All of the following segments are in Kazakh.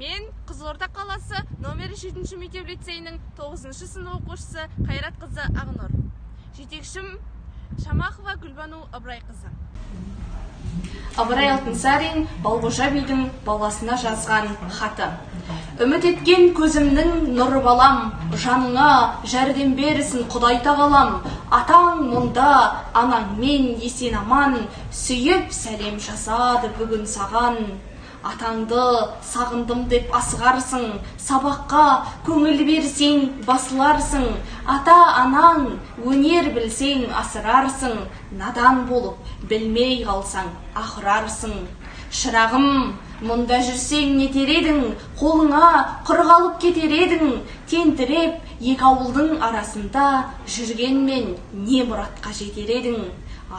Мен Қызылорда қаласы номері 7 мектеп лицейінің 9 сынып оқушысы Қайратқызы Ақнұр. Жетекшім Шамахова Гүлбану Ыбырайқызы. Ыбырай Алтынсарин Балғожа бидің баласына жазған хаты. Үміт еткен көзімнің нұры балам, жаныңа жәрдем берсін Құдай тағалам. Атаң мұнда, анаңмен есен аман, сүйіп сәлем жазады бүгін саған. Атаңды сағындым деп асығарсың, сабаққа көңіл берсең басыларсың. Ата анаң өнер білсең асырарсың, надан болып білмей қалсаң ақырарсың. Шырағым, мұнда жүрсең нетер едің, қолыңа құр қалып кетер едің. Тентіреп екі ауылдың арасында жүргенмен не мұратқа жетер едің.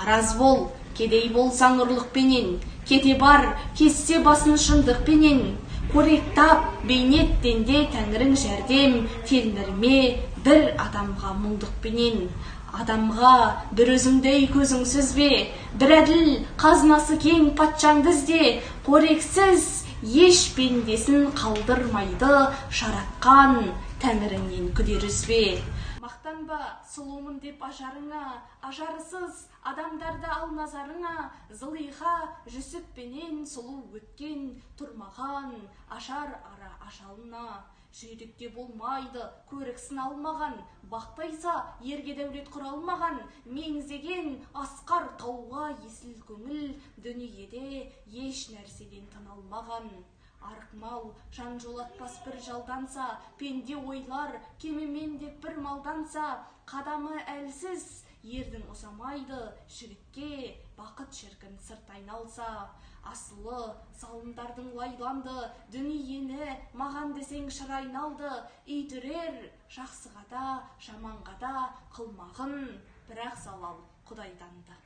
Араз бол, кедей болсаң ұрлықпенен, кете бар, кессе басын шындықпенен. Қоректап, бейнеттенде тәңірің жәрдем, телмірме бір адамға мұңдықпенен. Адамға бір өзіңдей көзің сүзбе, бір әділ қазынасы кең патшаңды ізде. Қорексіз еш пендесін қалдырмайды жаратқан тәңіріңнен күдер үзбе. Мақтанба сұлумын деп ажарыңа, ажарсыз адамдарды ал назарыңа. Зылиха Жүсіппенен сұлу өткен, тұрмаған ажар ара ажалына. Жүйрікке болмайды көрік сыналмаған, бақтайса ерге дәулет құралмаған. Меңзеген асқар тауға есіл көңіл, дүниеде еш нәрседен тыналмаған. Арық мал жан жолатпас бір жалданса, пенде ойлар кемімен деп бір малданса. Қадамы әлсіз ердің ұзамайды, жігітке бақыт шіркін сырт айналса. Асылы залымдардың лайланды, дүниені маған десең шыр айналды. Итірер жақсыға да жаманға да қылмағын, бірақ залал Құдайданды.